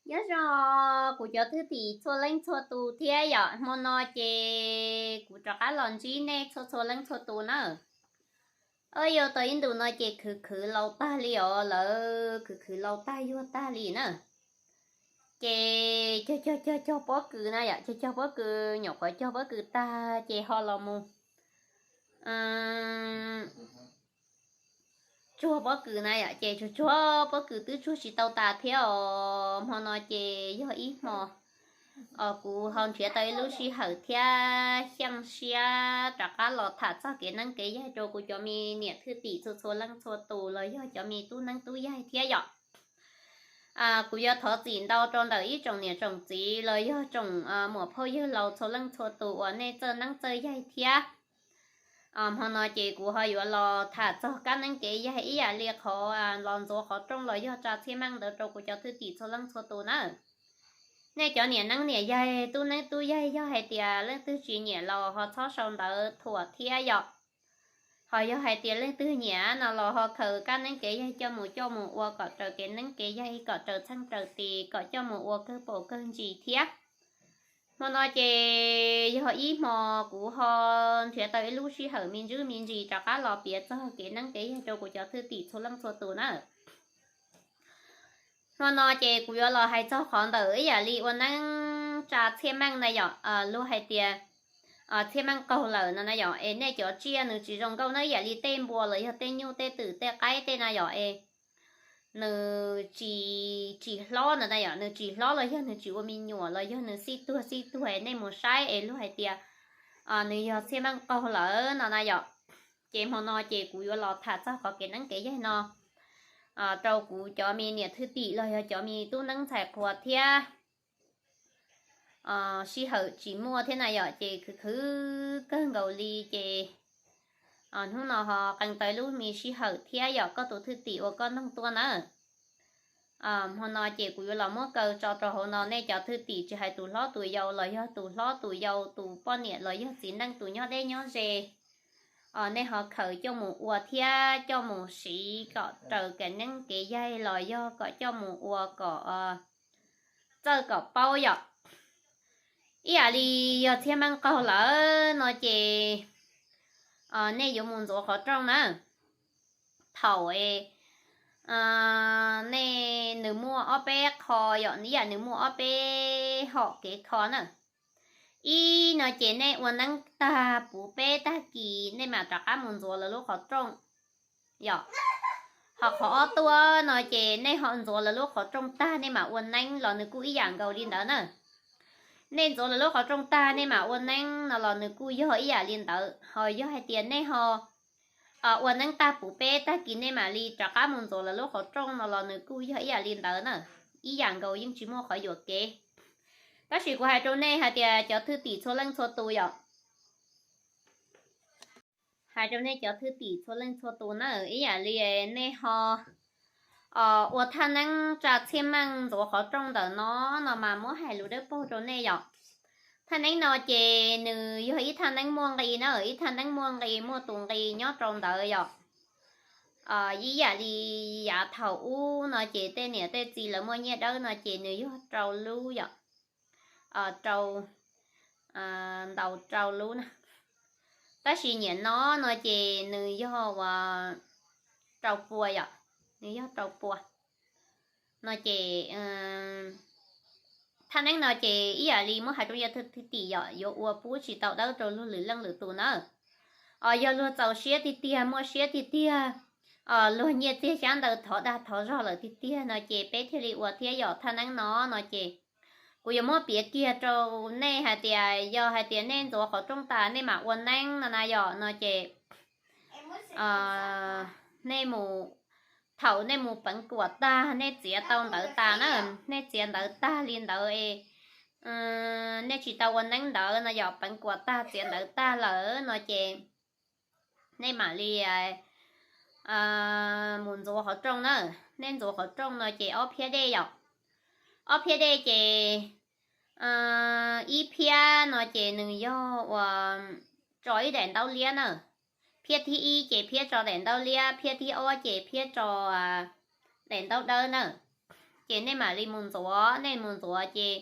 Nyob zoo kuv cov thwj tim txhua leej txhua tus thiab yom, hmo no ces kuv rov qab los ntsib nej txhua txhua leej txhua tus na. Ua yog tau ib ntus no ces khwv khwv laus tag li os, lawv khwv khwv laus tag yuag tag li na. Ces cog cog cog cog pob kws na yom, cog cog pob kws, nyuam qhuav cog pob kws tag ces ho los mus tsuag pob kws na yom, ces tsuag tsuag pob kws twb tsuag tsis tau tas thiab os. Hmo no ces yog ib hmo kuv ho nrhiav tau ib lub sij hawm thiab xyeej siab rov qab los tham txog kev neeb kev yaig rau kuv cov me niam thwj tim txhua txhua leej txhua tus los yog cov me tub neeb tub yaig thiab yom. Kuv yuav thov txim ntau rau ntawm ib tsoom niam tsoom txiv los yog tsoom muam phauj yawg laus txhua leej txhua tus uas nej txawj neeb txawj yaig thiab. Hmo no ces kuv ho yuav los tham txog kab neeb kev yaig ib yam li qhov los ntxuav qhov rooj los yog tsa txhiaj meej ntawd rau kuv cov thwj tim txhua leej txhua tus na. Nej cov niam neeb niam yaig tub neeb tub yaig yog hais tias leej twg tsis nyiam los ho txhob sau ntawv thuam thiab yom. Ho yog hais tias leej twg nyiam no los ho khaws kab neeb kev yaig coj mus coj mus ua kom raws kev neeb kev yaig, kom raws txheej raws tis, kom coj mus ua kawg paus kawg ntsis thiab. Hmo no ces yog ib hmo kuv ho nrhiav tau ib lub sij hawm me ntsuj me ntsis rov qab los piav txog kev neeb kev yaig rau kuv cov thwj tim txhua leej txhua tus na. Hmo no ces kuv yuav los hais txog qhov ntawm ib yam li ua neeb tsa txhiaj meej na yom, luag hais tias txhiaj meej qaug lawm no na yom, es nej cov tsiaj nws tsis zoo nkauj na, ib yam li tej npua los yog tej nyuj tej twm tej qaib tej na yom, es nws tsis, tsis hlob na na yom, nws tsis hlob los yog nws tsis ua me nyuam los yog nws xij tuag xij tuag es nej mus saib es luag hais tias nws yog txhiaj meej qaug lawm no na yom. Ces hmo no ces kuv yuav los tham txog qhov kev neeb kev yaig no rau kuv cov me niam thwj tim los yog cov me tub neeb ntxhais qhua thiab. Sij hawm tsis muaj thiab na yom, ces khwv khwv kawg nkaus li ces hnub no ho qee tau lub me sij hawm thiab yom, koj tus thwj tim uas koj noog tuaj na. Hmo no ces kuv yuav los muab kaw tso rau hauv no, nej cov thwj tim tsis hais tus hlob tus yau los yog tus hlob tus yau, tus poj niam los yog txiv neej tus nyob deb nyob ze, nej ho khaws coj mus ua thiab coj mus siv kom raws kev neeb kev yaig los yog kom coj mus ua kom txawj kom paub yom. Ib yam li yog txhiaj meej qaug lawm no ces nej yuav mus ntxuav qhov rooj na. Thaum nej, nws muaj ob peb qho yom, ib yam nws muaj ob peb hom kev kho na. Ib no ces nej ua neeb tag puv peb tag kis nej mam rov qab mus ntxuav lawv lub qhov rooj yom. Ho qhov ob tuaj no ces nej ho ntxuav lawv lub qhov rooj tag nej mam ua neeb los nws kuj ib yam nkaus li ntawd na. Nej ntxuav lawv lub qhov rooj tag nej mam ua neeb no los nws kuj yog ib yam li ntawd. Ho yog hais tias nej ho ua neeb tag puv peb tag kis nej mam li rov qab mus ntxuav lawv lub qhov rooj no los nws kuj yog ib yam li ntawd na. Ib yam nkaus, yeej tsis muaj qhov yuam kev. Tab sis kuv hais rau nej hais tias cov thwj tim txhua leej txhua tus yom, hais rau nej cov thwj tim txhua leej txhua tus na, ib yam li nej ho ua thaj neeb tsa txhiaj meej ntxuav qhov rooj ntawm no, no mas muab hais lus dawb paug rau nej yom. Thaj neeb no ces nws yog ib thaj neeb muaj nqi na, ib thaj neeb muaj nqi, muaj tus nqi nyob rau ntawd yom. Ib yam li yav thaum ub no ces tej niam tej txiv lawv muaj nyiaj dawb no ces nws yog rau lub yom, rau, ntau rau lub na. Tab sis niaj no no ces nws yog uas rau pua yom, nws yog rau pua no ces thaj neeb no ces ib yam li muab hais rau yog thwj tim yom, yuav ua pub tsis tau dawb rau luag lwm leej lwm tus na. Yog luag txaus siab tiag tiag, muaj siab tiag tiag, luag nyiaj txiag xyab ntawv thov dag thov zog lawm tiag tiag no ces peb thiaj li ua thiab yom. Thaj neeb no no ces kuv yuav muab piav kiag rau nej hais tias yog hais tias nej ntxuav qhov rooj tas nej mam ua neeb no na yom, no ces nej mus, thaum nej mus peev kuam tag nej txiav tau ntawv tas na, nej txiav ntawv tag li ntawd es nej tsis tau ua neeb ntawd no yom, peev kuam tag txiav ntawv tag lawm no ces nej mam li mus ntxuav qhov rooj na. Nej ntxuav qhov rooj no ces ob phiab dej yom, ob phiab dej ces ib phiab no ces nws yog uas tso ib daim ntaub liab na. Phiab thib ib ces phiab tso daim ntaub liab, phiab thib ob ces phiab tso daim ntaub dawb na. ces nej mam li mus ntxuav. Nej mus ntxuav ces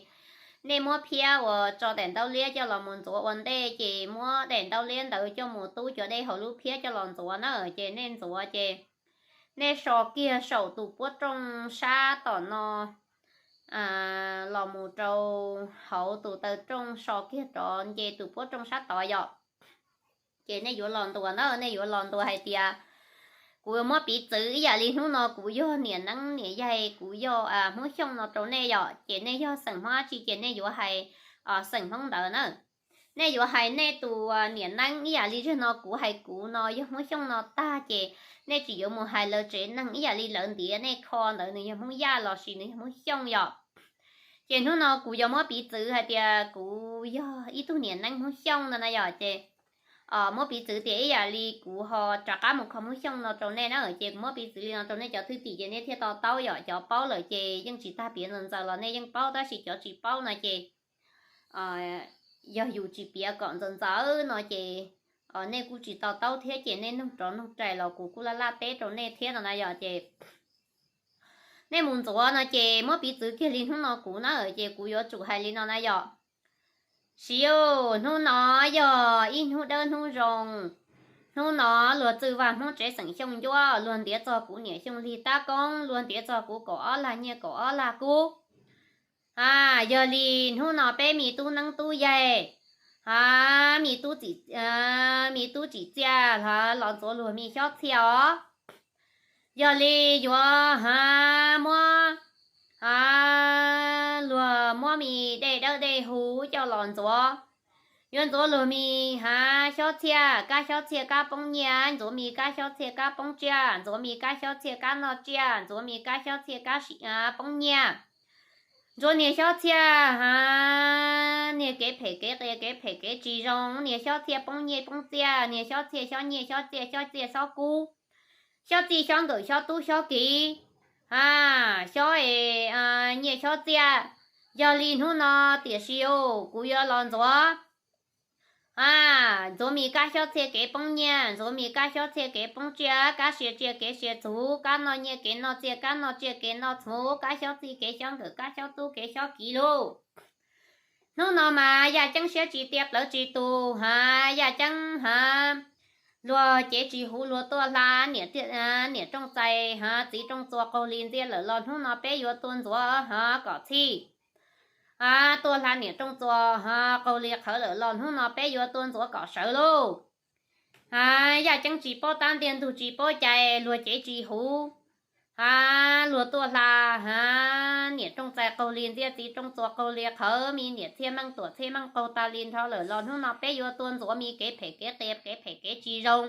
nej muab phiab uas tso daim ntaub liab coj los mus ntxuav ua ntej, ces muab daim ntaub liab ntawd coj mus tub cov dej hauv lub phiab coj los ntxuav na. Ces nej ntxuav ces nej so kiag saum tus puab rooj sab tom no los mus rau hauv tus taw rooj, so kiag rov nce tus puab rooj sab tod yom. Ces nej yuav los ntuas na, nej yuav los ntuas hais tias kuv yuav muab piv txwv ib yam li hnub no kuv yog niam neeb niam yaig, kuv yog Hmoob Xyooj no rau nej yom. Ces nej yog xeem Hmoob dab tsi ces nej yuav hais xeem Hmoob ntawd na. Nej yuav hais nej tus niam neeb ib yam li zaum no kuv hais kuv no yog Hmoob Xyooj no tag ces nej tsis yuav mus hais lawv tsev neeg ib yam li lawv ntiav nej kho ntawd nws yog Hmoob Yaj los sis nws yog Hmoob Xyooj yom. Ces hnub no kuv yuav muab piv txwv hais tias kuv yog ib tug niam neeb Hmoob Xyooj no na yom. Ces muab piv txwv tias ib yam li kuv ho rov qab mus kho Hmoob Xyooj no rau nej na. Ces kuv muab piv txwv li no rau nej cov thwj tim ces nej thiaj to taub yom. Cov paub lawm ces yeej tsis tag piav ntxaws ntxaws los nej yeej paub, tab sis cov tsis paub no ces yog yus tsis piav kom ntxaws ntxaws no ces nej kuj tsis to taub thiab ces nej noog rov noog rais los kuv kuj laj laj teb rau nej thiab no na yom. Ces nej mus ntxuav no ces muab piv txwv kiag li hnub no kuv na, ces kuv yuav tsum hais li no na yom. Siv, hnub no yog ib hnub dawb hnub zoo. Hnub no luag txwj vaj Hmoob tsev xeem Xyooj Ncuab, luag ntiav txog kuv niam Xyooj Lig Tab Koob, luag ntiav txog kuv kaum ob lag nyiaj kaum ob lag kub. A, yog li hnub no peb me tub neeb tub yaig, a, me tub txim, me tub tsim txiaj los ntxuav luag me xyob txhiaj os. Yog li yuav ha muab, a, luag muab me dej dawb dej huv coj los ntxuav. Yuav ntxuav luag me ha xyob txhiaj, kab xyob txhiaj kab poob nyiaj, ntxuav me kab xyob txhiaj kab poob tsiaj, ntxuav me kab xyob txhiaj kab noj tsiaj, ntxuav me kab xyob txhiaj kab poob nyiaj. Ntxuav niag xyob txhiaj ha niag kev phem kev qias kev phem kev tsis zoo, niag xyob txhiaj poob nyiaj poob txiaj, niag xyob txhiaj xyob nyiaj xyob txiaj xyob txiaj xyob kub, xyob txij xyob nkawm xyob tub xyob kiv, a, xyob es nyiaj xyob txiaj. Yog li hnub no tiam sis kuv yuav los ntxuav, a, ntxuav me kab xyob txhiaj kev poob nyiaj, ntxuav me kab xyob txhiaj kev poob tsiaj, kab sia tsiaj kev sia txhuv, kab noj nyiaj kev noj txiaj, kab noj tsiaj kev noj txhuv, kab xyob txij kev xyob nkawm, kab xyob tub kev xyob kiv lauj. Hnub no mas yaj ceeb siab tsis tiaj plawv tsis tus ha, yaj ceeb ha luag cev tsis huv luag tuaj hla niam rooj txais ha txiv rooj txua qaug li ntxiaj lawm los hnub no peb yuav tuaj ntxuav ha kom txhij. A, tuaj hla niam rooj txua ha qaug li qhawv lawm los hnub no peb yuav tuaj ntxuav kom sawv lauj. A, yaj ceeb tsis paub tab ntiag ntug tsis paub cai luag cev tsis huv ha luag tuaj hla ha niam rooj txais qaug li ntxiaj txiv rooj txua qaug li qhawv, me niam txhiaj meej tuam txhiaj meej qaug tas li nrho lawm los hnub no peb yuav tuaj ntxuav me kev phem kev qias kev phem kev tsis zoo.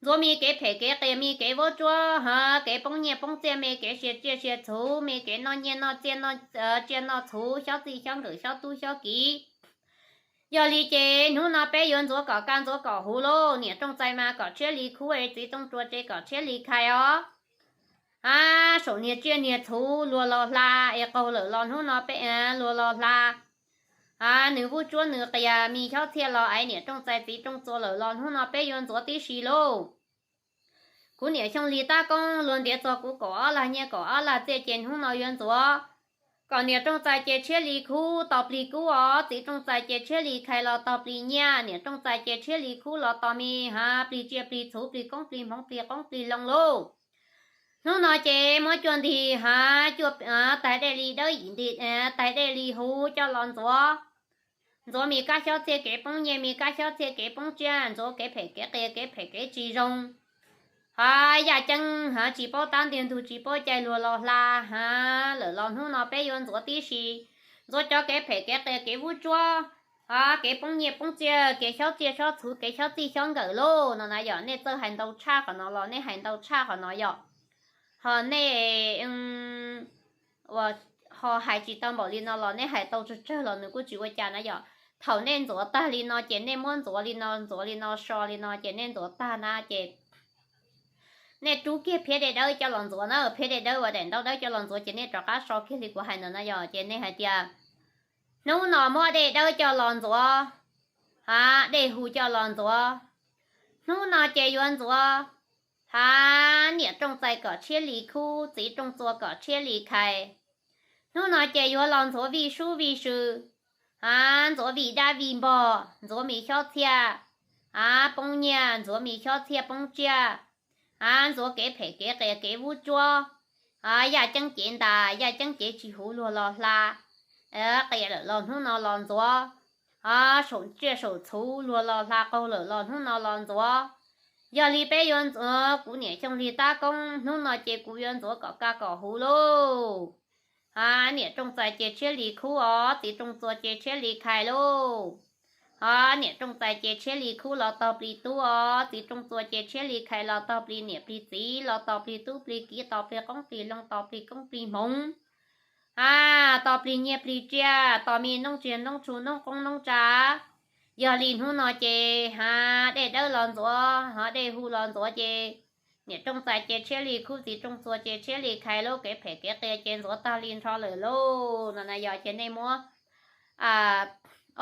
Ntxuav me kev phem kev qias me kev vuab tsuab ha kev poob nyiaj poob txiaj me kev sia tsiaj sia txhuv me kev noj nyiaj noj txiaj noj tsiaj noj txhuv xyob txij xyob nkawm xyob tub xyob kiv. Yog li ces hnub no peb yuav ntxuav kom kaj ntxuav kom huv lauj, niam rooj txais mas kom tshiab li khub es txiv rooj txua ces kom tshiab li khais os. A, saum niag tsiaj niag txhuv luag los hla es qaug lawm los hnub no peb luag los hla, a, nws vuab tsuab nws qias me xyob txhiaj los ais niam rooj txais txiv rooj txua lawm los hnub no peb yuav ntxuav tib si lauj. Kuv niam Xyooj Lig Tab Koob luag ntiav txog kuv kaum ob lag nyiaj kaum ob lag txiaj ces hnub no yuav ntxuav kom niam rooj txais ces tshiab li khub tos plig kub os, txiv rooj txais ces tshiab li khais los tos plig nyiaj, niam rooj txais ces tshiab li khub los tos me ha plig tsiaj plig txhuv plig koob plig hmoov plig qoob plig loo lauj. Hnub no ces muab cuaj ntig ha cuaj tais dej li dawb yim nti, tais dej li huv coj los ntxuav. Ntxuav me kab xyob txhiaj kev poob nyiaj me kab xyob txhiaj kev poob tsiaj, ntxuav kev phem kev qias kev phem kev tsis zoo. Ha yaj ceeb ha tsis paub tab ntiag ntug tsis paub cai luag los hla ha lawm los hnub no peb yuav ntxuav tib si. Ntxuav cov kev phem kev qias kev vuab tsuab, ha kev poob nyiaj poob txiaj kev xyob txiaj xyob txhuv kev xyob txij xyob nkawm lauj no na yom. Nej txawj hais ntau tshaj qhov no los nej hais ntau tshaj qhov no yom. Ho nej uas ho hais tsis tau npaum li no los nej hais tau tsawg tsawg los nws kuj tsis ua cas na yom. Thaum nej ntxuav tag li no ces nej muab ntxuav li no ntxuav li no so li no ces nej ntxuav tag na ces nej rub kiag phiab dej dawb coj los ntxuav na, phiab dej dawb uas daim ntaub dawb coj los ntxuav ces nej rov qab so kiag li kuv hais ntawd na yom. Ces nej hais tias hnub no muab dej dawb coj los ntxuav, ha dej hu coj los ntxuav. Hnub no ces yuav ntxuav ha niam rooj txais kom tshiab li khub, txiv rooj txua kom tshiab li khais. Hnub no ces yuav los ntxuav vij sub vij sw, a, ntxuav vij dab vij npog, ntxuav mis xyob txhiaj, a, poob nyiaj, ntxuav mis xyob txhiaj poob tsiaj, a, ntxuav kev phem kev qias kev vub tsuab, a, yaj ceeb cev ntas, yaj ceeb cev tsis huv luag los hla, qias lawm los hnub no los ntxuav, a, saum tsiaj saum txhuv luag los hla qaug lawm los hnub no los ntxuav. Yog li peb yuav ntxuav kuv niam Xyooj Lig tab koob, hnub no ces kuv yuav ntxuav kom kaj kom huv lauj. A, niam Rooj Txais ces Tshiab Lis khub os, txiv Rooj Txuas ces Tshiab Lis khais lauj. A, niam Rooj Txais ces Tshiab Lis khub los tog plis tub os, txiv Rooj Txuas ces Tshiab Lis khais los tog plis niam plis txiv, los tos plig tub plig kiv, tos plig qoob plig loo, tos plig koob plig hmoov, a, tos plig nyiaj plig tsiaj, tos me noob tsiaj noob tshua noob qoob noob tsa. Yog li hnub no ces, a, dej dawb los ntxuav, a, dej huv los ntxuav ces niam Rooj Txais ces Tshiab Lis khub, txiv Rooj Txuas ces Tshiab Lis khais lauj, kev phem kev qias ces ntxuav tag li nrho lawm lauj. No na yog ces nej muab, a,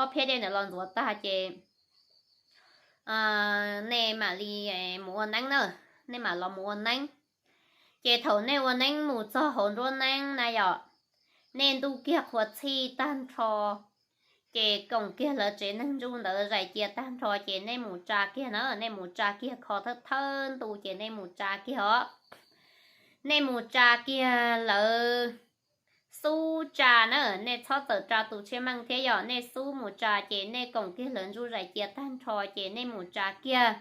ob phiab dej ntawd los ntxuav tag ces, a, nej mam li, e, mus ua neeb na, nej mam los mus ua neeb. Ces thaum nej ua neeb mus txog hauv nruab neeb na yom, nej ntuj kiag qhua txhij tag nrho, ces koom kiag lawv tsev neeg ntsuj ntawd zais cia tag nrho ces nej mus tsa kiag na, nej mus tsa kiag kho thawb thawb ntu ces nej mus tsa kiag os. Nej mus tsa kiag lawv xub tsa na, nej txhob txawm tsa tus tshiab meej thiab yog nej xub mus tsa ces nej koom kiag lawv ntsuj zais cia tag nrho ces nej mus tsa kiag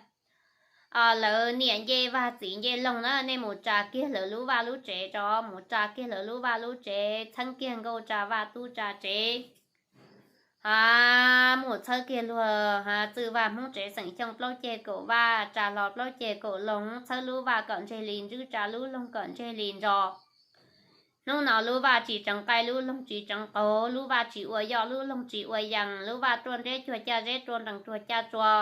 lawv niam ncej vag txiv ncej loog na, nej mus tsa kiag lawv lub vaj lub tsev tso, mus tsa kiag lawv lub vaj lub tsev, txheeb kiag nkauj tsa vaj tub tsa tsev. A, mus txhawb kiag luag, a, txwj vaj hmoob tsev xeem Xyooj plaub ceg kaum vaj, tsa hlo plaub ceg kaum loog, txhawb lub vaj kom ntseg li ntswb, tsa lub loog kom ntseg li ntso. Hnub no lub vaj tsis tseev qaij, lub loog tsis tseev qaug, lub vaj tsis ua yoj, lub loog tsis ua yees, lub vaj ruaj nreb cuag caj zeb, ruaj nrees cuag caj tsua.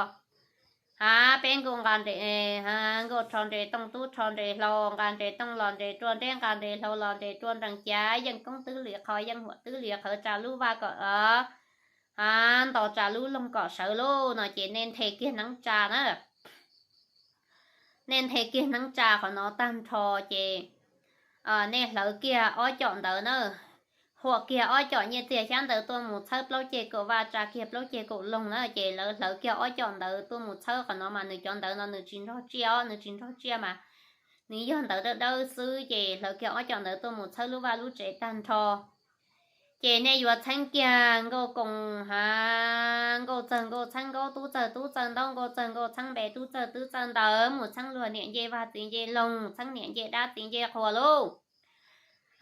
A, peb nkauj nqa nres, a, nkauj rho nres tooj, tub rho nres hlau, nqa nres tooj los nres ruaj nreb, nqa nres hlau los nres ruaj nrees, cas yeej koob twb li qho, yeej huam twb li qhawv, tsa lub vaj kom, a, nto, tsa lub loog kom sawv lauj. No ces nej nthe kiag neeb tsa na. Nej nthe kiag neeb tsa qhov no tag nrho ces, a, nej hlawv kiag ob com ntawd na, huam kiag ob com nyiaj txiag xyab ntawv tuaj mus txhawb plaub ceg kaum vaj, tsa kiag plaub ceg kaum loog na, ces lawv hlawv kiag ob com ntawd tuaj mus txhawb qhov no mas nws cov ntawd no nws tsis nrog tsiaj os, nws tsis nrog tsiaj mas nws yog ntawv dawb dawb xwb, ces hlawv kiag ob com ntawd tuaj mus txhawb lub vaj lub tsev tag nrho. Ces nej yuav txheeb kiag nkauj koos, a, nkauj txawg nkauj txheeb nkaub, tub txawg tub txawg ntaub, nkauj txawg nkauj txheeb npe, tub txawg tub txawg ntawv, mus txheeb luag niam ncej vag txiv ncej loog, txheeb niam ncej dab txiv ncej qhua lauj.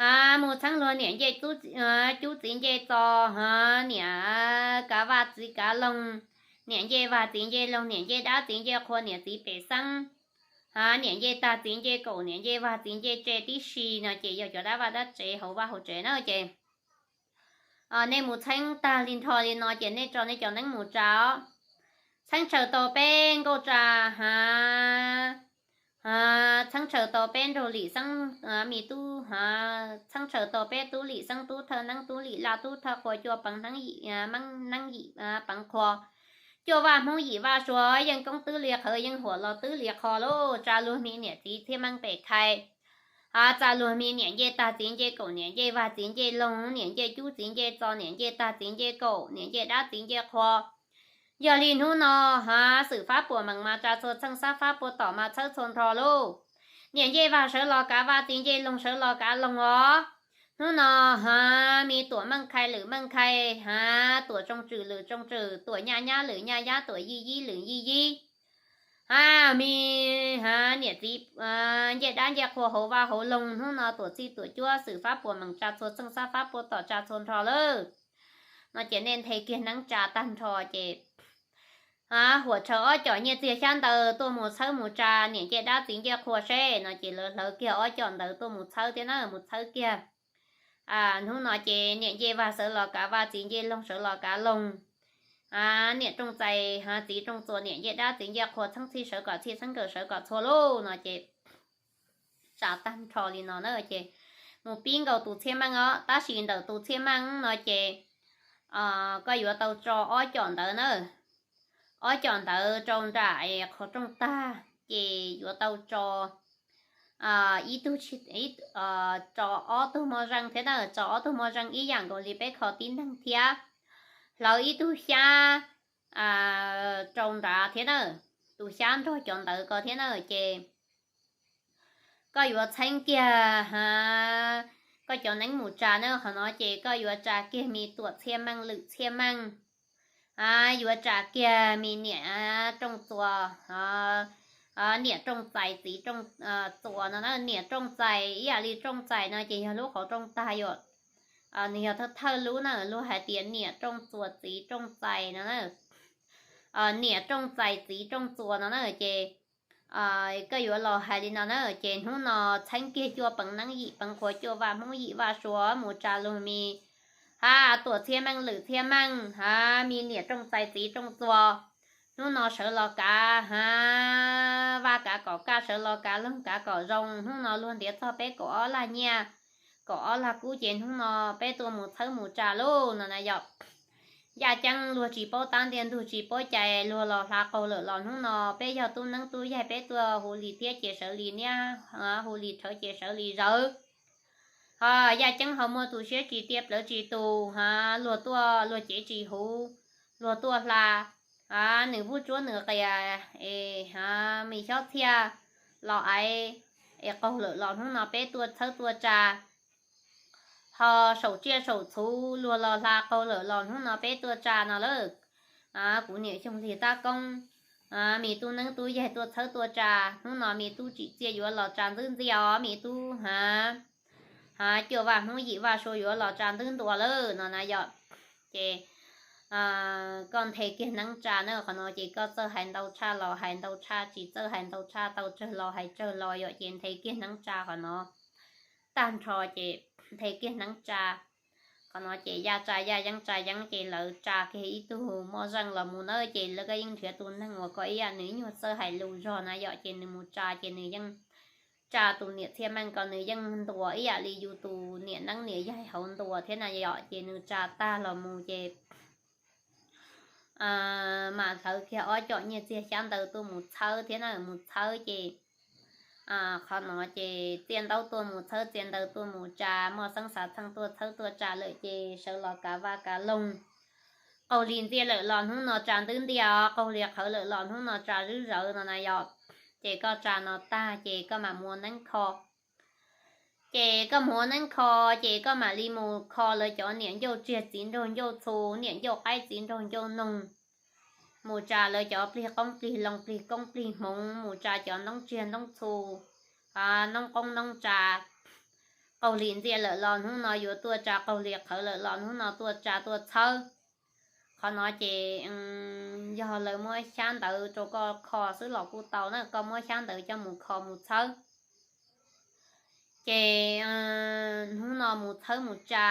A, mus txheeb luag niam ncej cub txiv ncej txo, a, niam kav vaj txiv kav loog, niam ncej vag txiv ncej loog, niam ncej dab txiv ncej qhua, niam txiv pem xeeb, a, niam ncej tag txiv ncej kaum, niam ncej vag txiv ncej tse tib si no ces yog cov dab vaj dab tsev hauv vaj hauv tsev na ces, a, nej mus txheeb tag li nrho li no ces nej tso nej cov neeb mus tsa os. Txheeb tshaws tau peb nkauj tsa, a, txheeb tshaws tau peb nraug lim xeeb, a, me tub, a, txheeb tshaws tau peb tub lim xeeb, tub thawj neeb, tub lim laj, tub thawj qhua, cuaj peev neeb yim, a, meeb neeb yim, a, peev qhua, cuaj vaj hmoob yim vaj sua, yeej koob twb li qhawv, yeej huam los twb li qho lauj. Tsa luag me niam txiv thiab meej pem khai, a, tsa luag me niam ncej tag txiv ncej kaum, niam ncej vag txiv ncej loog, niam ncej cub txiv ncej txo, niam ncej tag txiv ncej kaum, niam ncej dab txiv ncej qhua. Yog li hnub no, a, xwm fab puas meem mas tsa txhua txheej, xab fab puas tom mas txhawb txhua nrho lauj. Niam ncej vag sawv los kav vaj, txiv ncej loog sawv los kav loog os. Hnub no, a, me tuam meej khai lwm meej khai, a, tuam tsoo tswm lwm tsoo tswm, tuam nyaj nyab lwm nyaj nyab, tuam yij yib lwm yij yib. A, me, a, niam txiv, a, ncej dab ncej qhua hauv vaj hauv loog, hnub no tuam txhij tuam cuab, xwm fab puas meem tsa txhua txheej, xab fab puas tom tsa txhua nrho lauj. No ces nej nthe kiag neeb tsa tag nrho ces, a, huam tshaws ob com nyiaj txiag xyab ntawv tuaj mus txhawb mus tsa niam ncej dab txiv ncej qhua seb. No ces lawv hlawv kiag ob com ntawd tuaj mus txhawb thiab na, mus txhawb kiag. A, hnub no ces niam ncej vag sawv los kav vaj, txiv ncej loog sawv los kav loog. A, niam rooj txais, a, txiv rooj txuas, niam ncej dab txiv ncej qhua, txheeb txhij sawv kom txhij, txheeb nkawm sawv kom txhua lauj. No ces tsa tag nrho li no na ces mus pib nkaus tus txhiaj meej os, tab sis ntawm tus txhiaj meej no ces, a, koj yuav tau tso ob com ntawd na. Ob com ntawd rau nram qhov rooj tag ces yuav tau tso ib tug tso ob tug moj zeej thiab na, tso ob tug moj zeej ib yam nkaus li peb kho tib neeg thiab, hlawv ib tug xyab rau nrad thiab na, tus xyab nrog cov ntawd ko thiab na, ces koj yuav txheeb kiag koj cov neeb mus tsa na, qhov no ces koj yuav tsa kiag me tuam txhiaj meej lwm txhiaj meej, yuav tsa kiag me niam rooj txuas, niam rooj txais txiv rooj txuas no na, niam rooj txais ib yam li rooj txais no ces yog lub qhov rooj tag yom, nws yog thawj thawj lub na, luag hais tias niam rooj txuas txiv rooj txais no na, niam rooj txais txiv rooj txuas no na, ces koj yuav los hais li no na, ces hnub no txheeb kiag cuaj peev neeb yim peev qhuav cuaj vaj hmoob yim vaj sua mus tsa luag me ha tuam txhiaj meej lwm txhiaj meej ha, me niam rooj txais txiv rooj txuas, hnub no sawv los kav ha, vaj kav kom kaj, sawv los kav loog kav kom zoo, hnub no luag ntiav txog peb kaum ob lag nyiaj, kaum ob lag kub, ces hnub no peb tuaj mus txhawb mus tsa lauj no na yom. Yaj ceeb luag tsis paub tab ntiaj ntug tsis paub cai, luag los hla qaug lawm los hnub no peb yog tub neeb tub yaig peb tuaj hu li thiab ces sawv li niab, hu li rhawv ces sawv li zawv. Ho yaj ceeb ho muaj tus siab tsis tiaj plawv tsis tus, luag tuaj luag cev tsis huv, luag tuaj hla, nws vuj tsuab nws qias es me xyob txhiaj los aiv es qaug lawm los hnub no peb tuaj txhawb tuaj tsa. Ho saum tsiaj saum txhuv luag los hla qaug lawm los hnub no peb tuaj tsa no lawm. Kuv niam Xyooj Lig Tab Koob, me tub neeb tub yaig tuaj txhawb tuaj tsa, hnub no me tub tsim txiaj yuav los tsa ntxwb ntxiaj os, me tub ha, ha cuaj vaj hmoob yim vaj sua yuav los tsa ntxwb ntua lawm no na yom. Ces koj nthe kiag neeb tsa na, qhov no ces koj txawj hais ntau tshaj los hais ntau tshaj, tsis txawj hais ntau tshaj tau tsawg los hais tsawg los yom, ces nthe kiag neeb tsa qhov no tag nrho ces nthe kiag neeb tsa. Qhov no ces yaj tsa yaj yeeb tsa yeeb ces lawv tsa kiag ib tug moj zeej los mus na, ces lawv koj yeej nrhiav tus neeg uas koj ib yam nws ib nyuag txawj hais lus zog na yom, ces nws mus tsa ces nws yeej tsa tus niam txhiaj meej ko nws yeej ntuas ib yam li yus tus niam neeb niam yaig hauv ntuas thiab na yom, ces nws tsa tag los mus ces mam hlawv kiag ob com nyiaj txiag xyab ntawv tuaj mus txhawb thiab na, mus txhawb ces qhov no ces txiaj ntaub tuaj mus txhawb, txiaj ntawv tuaj mus tsa, moj xeeb xav txheej tuaj txhawb tuaj tsa lawm ces sawv los kav vaj kav loog. Qaug li ntxiaj lawm los hnub no tsa ntwb ntiaj os, qaug li qhawv lawm los hnub no tsa zwb zawv no na yom. Ces koj tsa no tag ces koj mam mus ua neeb kho. Ces koj mus ua neeb kho, ces koj mam li mus kho lawv cov niam ncauj tsiag txiv nraug ncauj txhu, niam ncauj qaib txiv nraug ncauj noog, mus tsa lawv cov plig qoob plig loo plig koob plig hmoov, mus tsa cov noob tsiag noob txhu, noob qoob noob tsa. Qaug li ntxiaj lawm los hnub no yuav tuaj tsa, qaug li qhawv lawm los hnub no tuaj tsa tuaj txhawb. Qhov no ces yog lawv muab xyab ntawv rau koj kho xwb los kuj tau na, koj muab xyab ntawv coj mus kho mus txhawb. Ces hnub no mus txhawb mus tsa,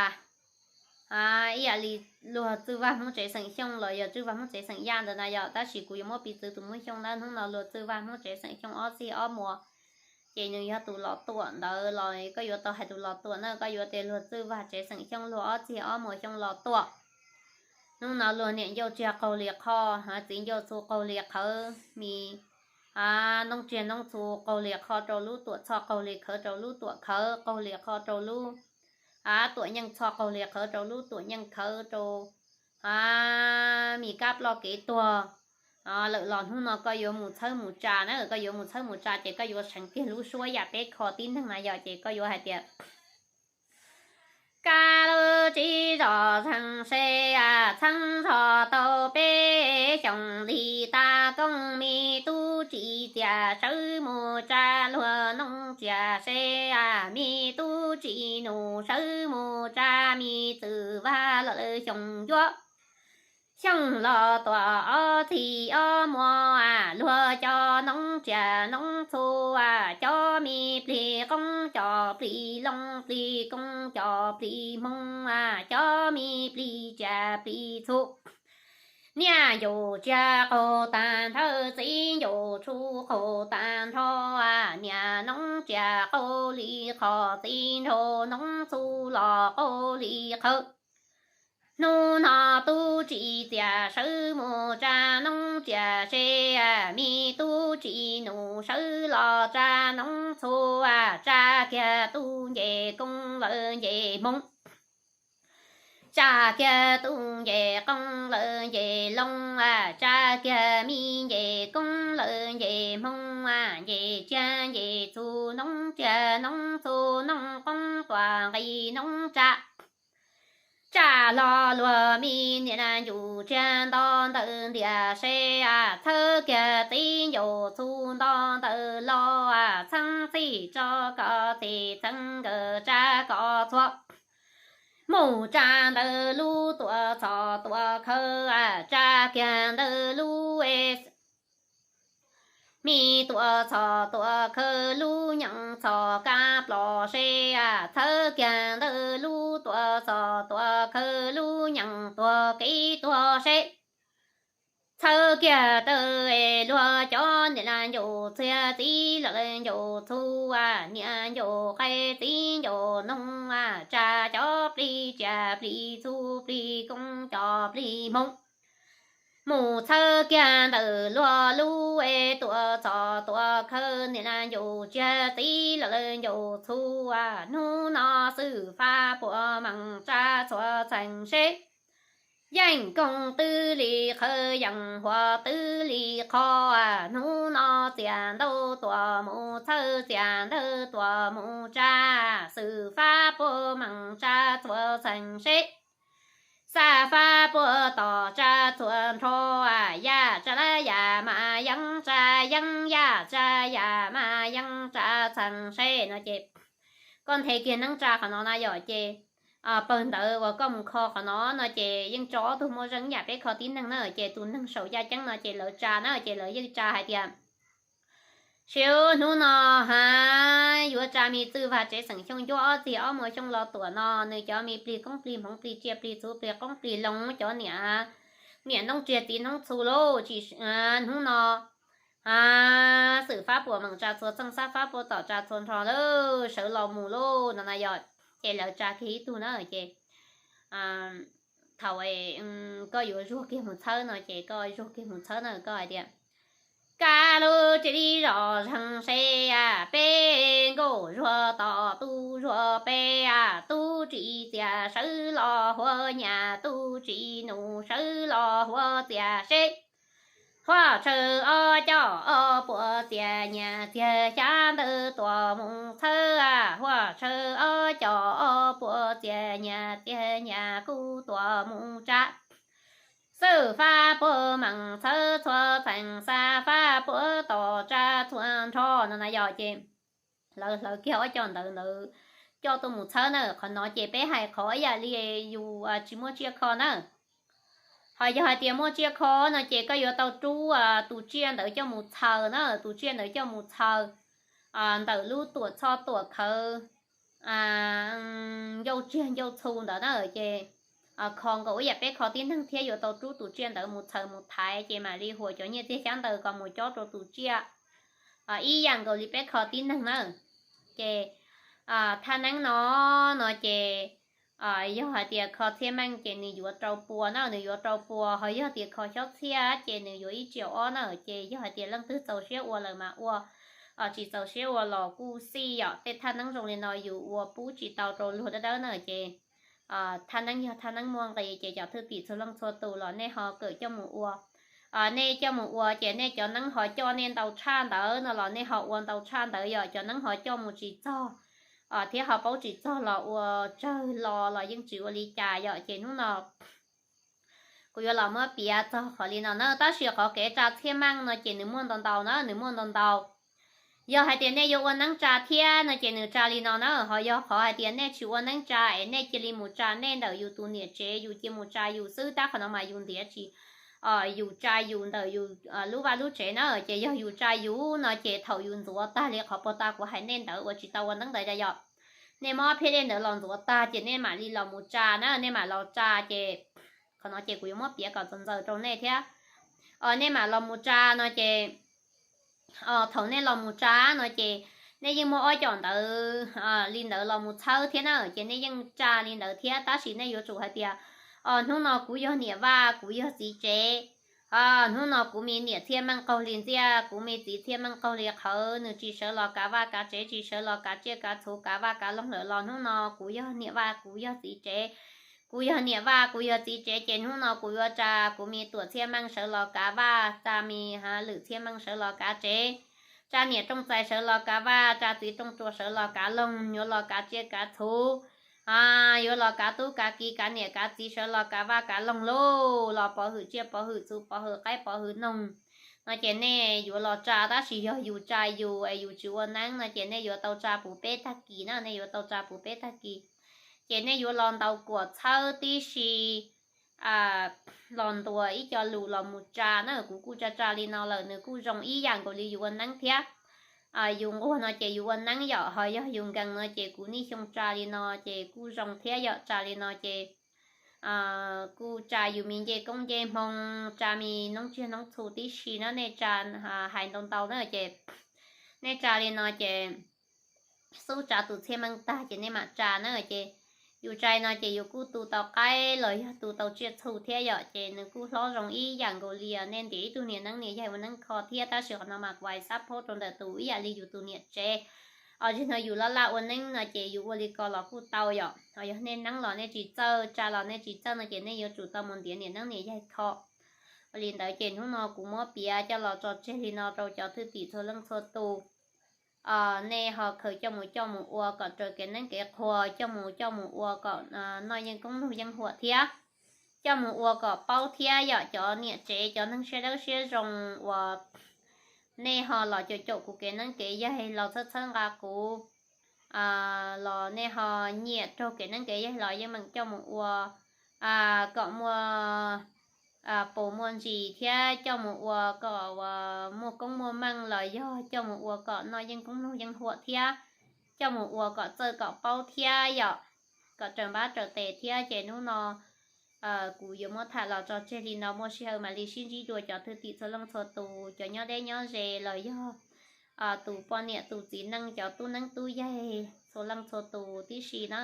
ib yam li luag Txwj Vaj Hmoob tsev xeem Xyooj los yog Txwj Vaj Hmoob tsev xeem Yaj ntawd na yom, tab sis kuv yuav muab piv txwv tus Hmoob Xyooj na, hnub no luag Txwj Vaj Hmoob tsev xeem Xyooj ob txij ob muas, ces nws yog tus Los Tuam ntawd los koj yuav tau hais tus Los Tuam na, koj yuav tias luag Txwj Vaj tsev xeem Xyooj luag ob txij ob muas Xyooj Los Tuam. Hnub no luag niam ncauj tsiag qaug li qho, txiv ncauj txhu qaug li qhawv, mi noob tsiag noob txhu qaug li qho rau lub tuam txhoj, qaug li qhawv rau lub tuam khawv, qaug li qho rau lub tuam nyeej txhoj, qaug li qhawv rau lub tuam nyeej khawv rau mi kab ploj kev tuag lawm los hnub no koj yuav mus txhawb mus tsa na, koj yuav mus txhawb mus tsa ces koj yuav seev kiag lub suab yam peb kho tib neeg na yom, ces koj yuav hais tias kab lub tsib zos zeeg se, txheeb zog tau peb xyoos li, ta koob me tub tsis txias sawv mus tsa luag noob tsiaj se, me tub tsis nus sawv mus tsa me txwj vaj lawm xyoo yuav. Xyoo Los Tuam ob txij ob muas, luag cov noob tsiaj noob txhu, cov me plig qoob cov plig loo plig koob cov plig hmoov, cov me plig tsiaj plig txhu. Niaj ncaus tsiaj qaug tag nrho, txiv ncaus txhu qaug tag nrho, niaj noob tsiaj qaug li qho, txiv nraug noob txhu los qaug li qhawv. Hnub no tub tsis txias sawv mus tsa noob tsiaj se, me tub tsis nus sawv los tsa noob txhu, tsa kiag tub nce koob lawv nce hmoob. Tsa kiag tub nce koob lawv nce loo, tsa kiag me nce koob lawv nce hmoob, nce tsiag nce txhu noob tsiag noob txhu noob qoob tuam nqi noob tsa. Tsa hlo luag me niam ncuj tsiag nto ntawm ntiaj seb, txhawb kiag txiv ncaus txhu nto ntawm los, txheeb txhij tso kom txhij txheeb nkawm tsa kom txhua. Mus tsa ntawm lub tuam txhom tuam khawv, tsa kiag ntawm lub es me tuam txhom tuam khawv lub nyeem txhom kab plos seb, txhawb kiag ntawm lub tuam txhom tuam khawv lub nyeem tuag kev tuag seb. Txhawb kiag tawm luag cov niam ncaus txiag txiv lawv ncaus txhu, niam ncaus qaib txiv ncaus noog, tsa cov plig tsiaj plig txhu plig koob cov plig hmoob. Mus txhawb kiag ntawm luag lub es tuam txhom tuam khawv niam ncaus tsiag txiv lawv ncaus txhu, hnub no xwm fab puas mees tsa txhua txheej seb. Yeej koog twb li qhawv yeej huam twb li qho, hnub no txias ntau tuam mus txhawb txias ntawd tuam mus tsa, xwm fab puas mees tsa txhua txheej seb. Xab fab puas tom tsa txhua nrho, yaj tsa lab yaj mas yeeb tsa yeeb yaj tsa yaj mas yeeb tsa txheej seb no ces koj nthe kiag neeb tsa qhov no na yom ces pawg ntawd uas koj mus kho qhov no no ces yeej tso ob tug muaj zeej yam peb kho tib neeg na ces tus neeg saum yaj ceeb no ces lawv tsa na ces lawv yeej tsa hais tias, sib hnub no ha yuav tsa me txwj vaj tsev xeem Xyooj ncuab ob txig ob muaj xyoo los tuam no nws cov me plig koob plig hmoov plig tsiaj plig txhu plig qoob plig loo cov niam, niam noob tsiag txiv noob txhu lauj tsis, hnub no ha xwm fab puas meem tsa txhua txheej xab fab puas tom tsa txhua nrho lauj sawv los mus lauj no na yom ces lawv tsa kiag ib tug na ces thaum koj yuav zuag kiag mus txhawb no ces koj zuag kiag mus txhawb na koj hais tias, kab lub tsis li zos zeeg seb, peb nkauj zuag tom tub zuag peb, tub tsis txias sawv los huav nyas tub tsis nus sawv los huav txias seb. Huaj tshaw ob coj ob puas txias nyas txiag xyab ntawd tuam mus txhawb, huaj tshaw ob coj ob puas txias nyas txiag nyas kuj tuam mus tsa. Xwb fab puas meem txhawb txhua txheej xab fab puas tom tsa txhua nrho no na yog ces lawv hlawv kiag ob coj ntawd ntawd coj tuaj mus txhawb na. Qhov no ces peb hais qhov ib yam li yus tsis muaj tsiaj kho na. Ho yog hais tias muaj tsiaj kho no ces koj yuav tau rub tus tsiaj ntawd coj mus txhaws na, tus tsiaj ntawd coj mus txhaws ntawm lub tuam txhoj tuam khawv ncauj tsiag ncauj txhu ntawd na ces kho nkaus ib yam peb kho tib neeg thiab yuav tau rub tus tsiaj ntawd mus txhaws mus thaiv ces mam li huam cov nyiaj txiag xyab ntawd kom mus cob rau tus tsiaj ib yam nkaus li peb kho tib neeg na. Ces thaj neeb no no ces yog hais tias kho txhiaj meej ces nws yuav rau pua na, nws yuav rau pua, ho yog tias kho xyob txhiaj ces nws yuav ib txhiab ob na. Ces yog hais tias leej twg txaus siab ua lawm mas ua, tsis txaus siab ua los kuj xij yom. Tej thaj neeb zoo li no yus ua pub tsis tau rau luag dawb dawb na ces thaj neeb yog thaj neeb muaj nqis ces cov thwj tim txhua leej txhua tus los nej ho kawm coj mus ua. Nej coj mus ua ces nej cov neeb ho coj nej ntau tshaj ntawd no los nej ho ua ntau tshaj ntawd yom, cov neeb ho coj mus tsis txog thiab ho paub tsis txog los ua tsawg lo los yeej tsis ua li cas yom. Ces hnub no kuv yuav los muab piav txog qhov li no na, tab sis qhov kev tsa txhiaj meej no ces nws muaj ntau ntau na, nws muaj ntau ntau. Yog hais tias nej yuav ua neeb tsa thiab no ces nws tsa li no na, ho yog qhov hais tias nej tsis ua neeb tsa es nej cia li mus tsa nej ntawm yus tus niam tsev, yus cia mus tsa yus xwb tab qhov no mas yus ntiav tsis, yus tsa yus ntawm yus lub vaj lub tsev na, ces yog yus tsa yus no ces thaum yus ntxuav tag li qhov puag ta kuv hais nej ntawd uas tsis tau ua neeb ntawd yom, nej muab ob phiab dej ntawd los ntxuav tag ces nej mam li los mus tsa na, nej mam los tsa ces qhov no ces kuv yuav muab piav kom txaus ntxaws rau nej thiab. Nej mam los mus tsa no ces thaum nej los mus tsa no ces nej yeej muaj ob coj ntawd li ntawd los mus txhawb thiab na, ces nej yeej tsa li ntawd thiab tab sis nej yuav tsum hais tias hnub no kuv yog niam vaj kuv yog txiv tsev, Hnub no kuv me niam Txhiaj Meej qaug hli ntxiaj, kuv me txiv Txhiaj Meej qaug hli qhawv, nws tsis sawv los kav vaj kav tsev, tsis sawv los kav tsiaj kav txhu, kav vaj kav loog lawm los hnub no kuv yog niam vaj, kuv yog txiv tsev, kuv yog niam vaj, kuv yog txiv tsev, ces hnub no kuv yuav tsa kuv me Tuam Txhiaj Meej sawv los kav vaj, tsa me Lwm Txhiaj Meej sawv los kav tsev, tsa niam Rooj Txais sawv los kav vaj, tsa txiv Rooj Tsua sawv los kav loog, yuav los kav tsiaj kav txhu, yuav los kav tub kav kiv, kav niam kav txiv, sawv los kav vaj kav loog lauj, los pov hwm tsiaj pov hwm txhu, pov hwm qaib pov hwm noog no ces nej yuav los tsa, tab sis yog yus tsa yus es yus tsis ua neeb no ces nej yuav tau tsa puv peb tag kis na, nej yuav tau tsa puv peb tag kis. Ces nej yuav los ntaus kuam txhawb tib si, los ntuas ib co lus los mus tsa na. Kuv kuj tsa tsa li no lawm, nws kuj zoo ib yam nkaus li yus ua neeb thiab. Yus nquag no ces yus ua neeb yom, ho yog yus nkees no ces kuv niaj xyoo tsa li no ces kuj zoo thiab yom. Tsa li no ces kuj tsa yus me ncej koob ncej hmoo, tsa me noob tsiaj noob txhu tib si na. Nej tsa, hais ntau ntau na ces nej tsa li no ces xub tsa tus Txhiaj Meej tag ces nej mam tsa na. Ces yus tsa li no ces yus kuj tu tau qaib los yog tu tau tsiaj txhu thiab yom, ces nws kuj hlob zoo ib yam nkaus li. Nej ntiav ib tug niam neeb niam yaig ua neeb kho thiab, tab sis qhov no mas kuv hais xab phob rau ntawm tus ib yam li yus tus niam tsev. Os, zaum no yus laj laj ua neeb no ces yus ua li ko los kuj tau yom. Os, yog nej neeb los nej tsis txawj, tsa los nej tsis txawj no ces nej yuav tsum tau mus ntiav niam neeb niam yaig kho. Ua li ntawd ces hnub no kuv muab piav coj los tso tseg li no rau cov thwj tim txhua leej txhua tus. Nej ho khaws coj mus coj mus ua kom raws kev neeb kev qhuas, coj mus coj mus ua kom noj yeej koob noj yeej huam thiab, coj mus ua kom paub thiab yom. Cov niam tsev cov neeg siab dawb siab zoo uas nej ho los caum caum kuv kev neeb kev yaig los txhawb txhawb nqa kuv, los nej ho nyiam raug kev neeb kev yaig los yeej meem coj mus ua kom muaj pus muaj ntsis thiab coj mus ua kom muaj koob muaj meej los yog coj mus ua kom noj yeej koob noj yeej huam thiab, coj mus ua kom txawj kom paub thiab yom, kom raws npab raws tes thiab. Ces hnub no kuv yuav muab tham los tso tseg li no, muaj sij hawm mam li sib ntsib dua cov thwj tim txhua leej txhua tus, cov nyob deb nyob ze los yog tus poj niam tus txiv neej, cov tub neeb tub yaig txhua leej txhua tus tib si na.